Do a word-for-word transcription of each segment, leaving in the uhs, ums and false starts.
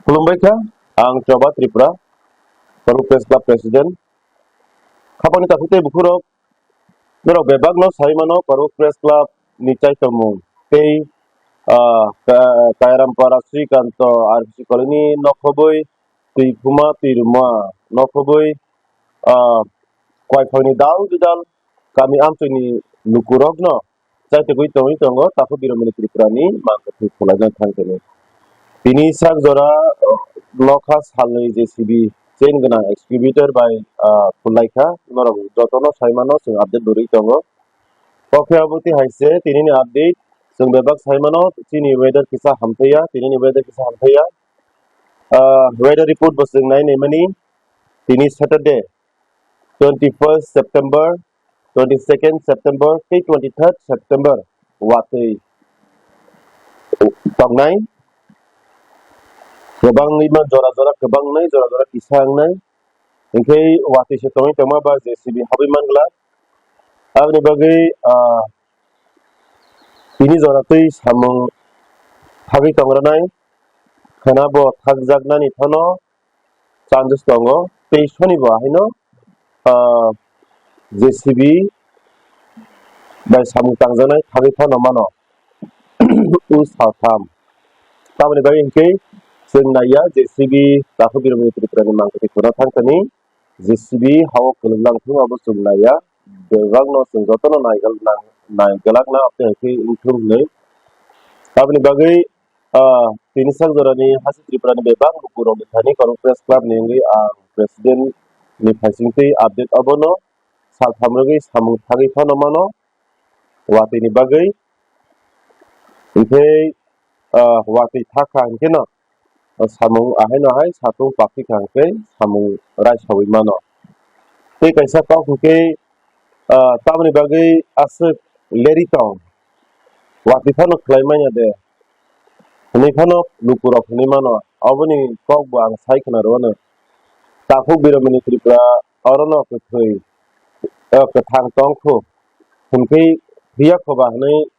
Khulumbai kha, ang Choba Tripura, Karuk Press Club President. Khapangni takhuk tei bukhurok, norok bebakno sai mano Karuk Press Club ni chaitomung tei, ah, Ka-, Kairam Para Srikanto R P C Colony nokhobwi Twi Phuma Twi Ruma nokhobwi, ah, Kwaiphangni dal bidal kami amchwini lukurokno chaitogwi tongwi tongo, takhuk Biromani Tripurani mangkha thwi khwlaijak thang tini. Tini sak jora, ah, nokha salni J C B chain gwnang excavator bai, ah, khwlaikha, norok jotono sai mano chwng update rwrwi tongo. Kokhe abo twi hai se tinini update, chwng bebak sai mano, chini weather kisa hamthaiya, tinini weather kisa hamthaiya. Ah, weather report bo chwng nai naimani, tini Saturday, twenty-first September, twenty-second September tei twenty-third September watwi tongnai. Kwbangwi ma jora jora kwbangnai, jora jora kisa wngnai. Hinkhe watwi se tongwi tongma ba J C B habwi man glak. Aboni bagwi, ah, tini jora twi samung thagwi tongranai. Khana bo thakjaknani phano chances tongo. Tei sonibo haino, ah, J C B bai samung tangjaknai thagwi phano mano. U saltham. Tamoni bagwi hinkhe chwng naiya J C B takhuk Biromani Tripurani mangkha thwi khwna thang thani J C B hao kwlwk lang thung abo chwng naiya. Bebakno chwng jotono naigal-, nang-, naigalakna abo hai khe wngthung hwnwi. Aboni bagwi, ah, tini sak jorani Hasi Tripurani bebak lukurokni thani Karuk Press Club ni wngwi ang President ni phaisingtwi update abono saltham rwgwi samung thagwi phano mano watwini bagwi. Hinkhe, ah, watwi thakha hinkhe no, samung ahaino hai satung pakti kha hinkhe samung raisawi mano. Tei kaisa kok hinkhe, ah, tamoni bagwi aswk leri tong, watwi phano khlai manya de, hwnwi phano lukurok hwnwi mano. Oboni kok bo ang sai khna rwno. Takhuk Biromani Tripura orono kwthwi, ah, kwthang tong khu, hwnkhe thwiya khoba hwnwi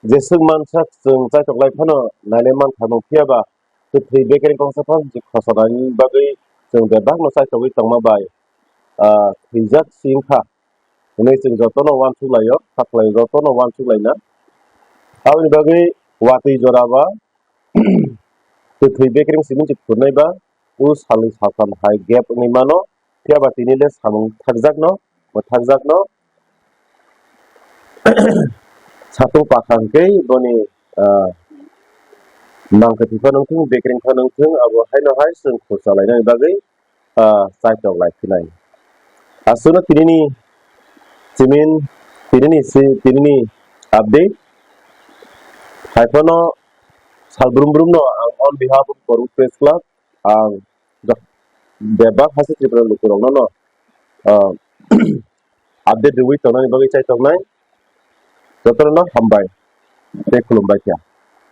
jeswk mansak chwng chaitok lai phano nainai mankha, phiya ba kwthwi bekereng kongsa phano se khosonani bagwi chwng bebakno chaitogwi tongma bai, ah, thwijak si wngkha hwnwi chwng jotono uansuk laio, kha khlaio, jotono uansuk laina. Aboni bagwi watwi jora ba kwthwi bekereng simi se phurnai ba o salni saltham hai gap wngwi mano, phiya ba tini le samung thakjakno, mwthakjakno. Satung pakha hwnkhe boni, ah, mangkha thwi phano wngthung, bekereng phano wngthung, abo haino hai chwng khorsa lainani bagwi, ah, chaitok lai phinai. Aswkno tinini simin, tinini si-, tinini update. Hai phano sal brum brumno ang on behalf of Karuk Press Club, ang jok-, bebak Hasi Tripura lukurokno no, ah, update rwui tongnani bagwi chaitoknai. Jotono hambai tei khulumbai kha.